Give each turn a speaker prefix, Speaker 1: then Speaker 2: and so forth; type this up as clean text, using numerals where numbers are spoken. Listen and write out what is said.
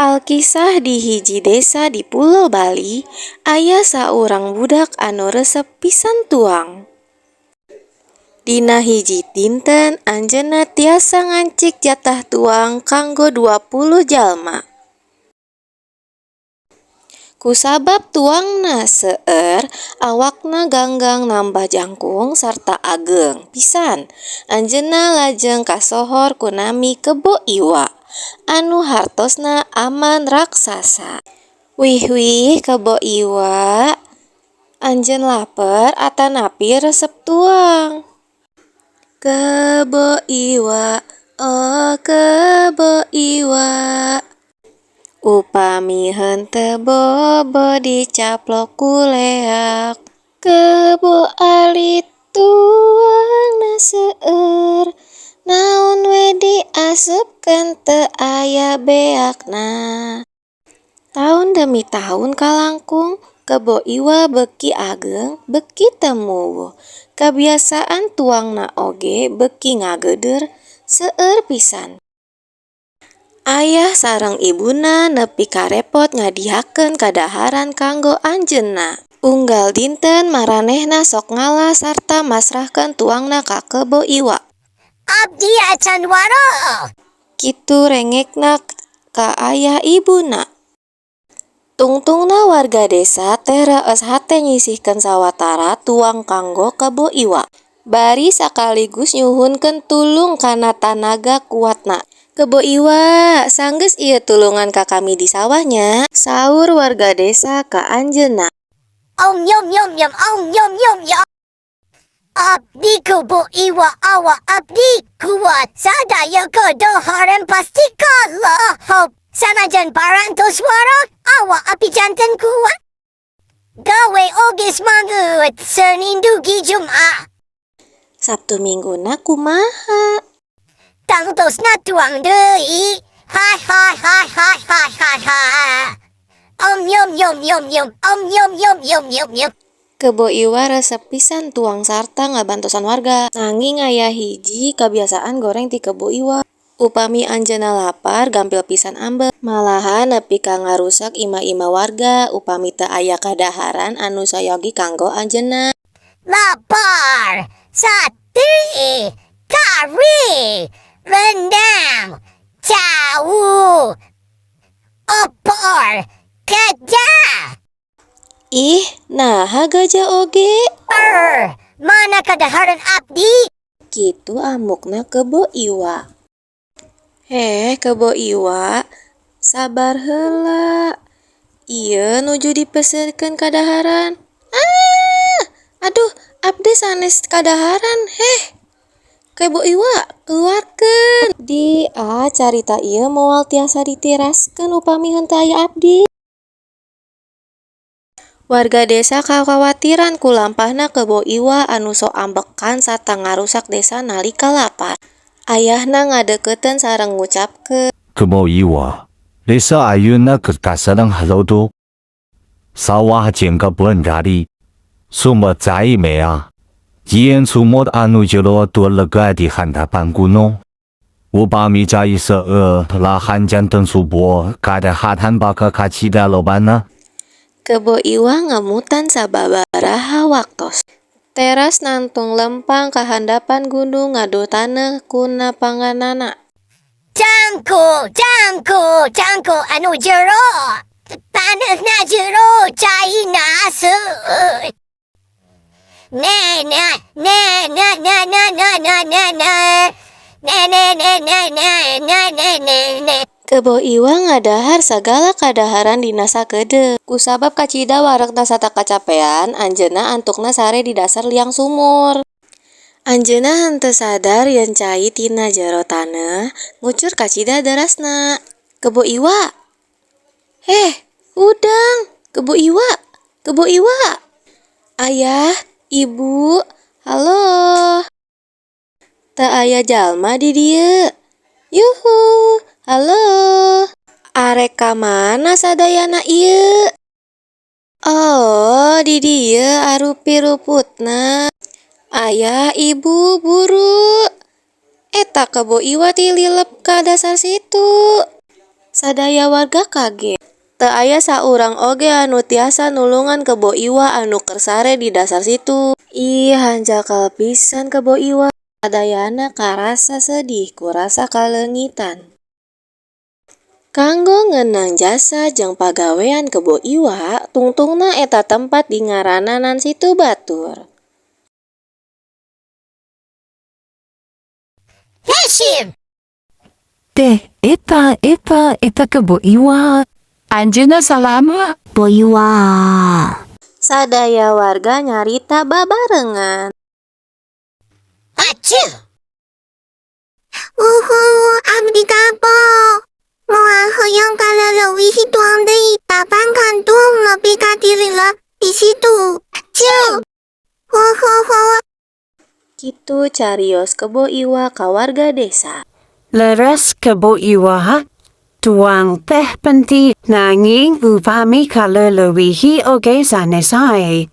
Speaker 1: Alkisah di hiji desa di Pulo Bali, aya saurang budak anu resep pisan tuang. Dina hiji dinten anjeunna tiasa ngancik jatah tuang kanggo 20 jalma. Kusabab tuangna seueur, awakna ganggang nambah jangkung sarta ageng pisan. Anjeunna lajeng kasohor ku nami Kebo Iwa, anu hartosna aman raksasa. Wih wih, Kebo Iwa, anjeun laper atanapi resep tuang? Kebo Iwa, oh Kebo Iwa. Upami henteu bobo dicaplok ku leak. Kebo alit tuangna seueur, naon we diasupkeun teu aya beakna. Taun demi taun kalangkung, Kebo Iwa beuki ageng, beuki teu. Kabiasaan tuangna oge beuki ngageudeur, seueur pisan. Ayah sareng ibuna nepi ka repot nyadiakeun kadaharan kanggo anjeunna. Unggal dinten maranehna sok ngala sarta masrahkeun tuangna ka Kebo Iwa.
Speaker 2: Abdi acan wareg.
Speaker 1: Kitu rengekna ka ayah ibuna. Tungtungna warga desa teh reueus hate nyisihkeun sawatara tuang kanggo Kebo Iwa. Bari sakaligus nyuhunkeun tulung kana tanaga kuatna. "Kebo Iwa, sanggeus ieu tulungan ka kami di sawah nya," saur warga desa ka anjeunna.
Speaker 2: Om yum yum yum, om yum yum yum. Abdi Kebo Iwa, awak abdi kuat. Sadaya kadaharan pasti kalahap. Sanajan parantos wareg, awak abdi janten kuat. Gawe oge semangat, Senin dugi Jumat.
Speaker 1: Sabtu Mingguna kumaha?
Speaker 2: Tangtosna tuang deui. Hai hai hai hai hai hai hai. Om yum yum yum yum, om yum yum yum yum yum.
Speaker 1: Kebo Iwa resep pisan tuang sarta ngabantosan warga. Nanging aya hiji kabiasaan goreng ti Kebo Iwa. Upami anjeunna lapar, gampil pisan ambek. Malahan nepi ka ngarusak imah-imah warga upami teu aya kadaharan anu sayogi kanggo anjeunna.
Speaker 2: Lapar, sate, kari, rendang, tahu, opor, gajah.
Speaker 1: Ih, naha gajah oge?
Speaker 2: Er, mana kadaharan abdi?
Speaker 1: Kitu amukna Kebo Iwa. Heh, Kebo Iwa, sabar heula. Ieu nuju dipeuseurkeun kadaharan. Ah! Aduh, abdi sanes kadaharan, heh. Kebo Iwa, keluarkeun. Di ah, carita ieu moal tiasa diteraskeun upami henteu aya abdi. Warga desa kakhawatiran ku lampahna Kebo Iwa anu sok ambekan sarta ngarusak desa nalika lapar. Ayahna ngadeukeutkeun sareng ngucapkeun,
Speaker 3: Kebo Iwa, desa ayeuna keur kaserang halodo. Sawah jeung kebun rari. Sumur cai mea. Jieun sumur anu jero tur lega di handapan gunung. Upami cai seueur, lahan janten subur, kadaharan bakal kacida lobana.
Speaker 1: Kebo Iwa ngemutan sababaraha waktos. Teras nangtung lempang ka handapan gunung ngaduh taneuh kuna panganana.
Speaker 2: Cangkul, cangkul, cangkul anu jero. Taneuhna jero, caina seueur. Ne ne ne ne ne ne ne ne ne ne. Ne ne ne ne ne ne ne ne ne.
Speaker 1: Kebo Iwa ngadahar sagala kadaharan dina sakedeung. Kusabab kacida waregna sarta kacapean, anjeunna antukna sare di dasar liang sumur. Anjeunna henteu sadar yen cai tina jero taneuh ngucur kacida derasna. Kebo Iwa! Heh, hudang! Kebo Iwa! Kebo Iwa! Ayah, ibu, halo! Teu aya jalma di dieu. Yuhu, halo! Arek ka mana sadayana ieu? Oh, di dieu arupi ruputna. Ayah, ibu, buru! Eta Kebo Iwa tililep ka dasar situ. Sadaya warga kaget. Teu aya saurang oge anu tiasa nulungan Kebo Iwa anu keur sare di dasar situ. Ih, hanjakal pisan Kebo Iwa. Sadayana karasa sedih ku rasa kaleungitan. Kanggo ngenang jasa jeung pagawean Kebo Iwa, tungtungna eta tempat dingaranan Situ Batur.
Speaker 2: Hashim.
Speaker 4: Teh, eta, eta, eta Kebo Iwa.
Speaker 5: Anjeunna salama.
Speaker 2: Bo Iwa.
Speaker 1: Sadaya warga nyarita babarengan.
Speaker 2: Achoo. Uhu, abdi kabo. Moal hoyong kaleleuwih tuang deui tapan kandung lebih ka diri di situ. Achoo. Uhuhu.
Speaker 1: Kitu carios Kebo Iwa ka warga desa.
Speaker 6: Leres Kebo Iwa. Tuang teh penting nanging upami kaleleuwihi oge sanes sae.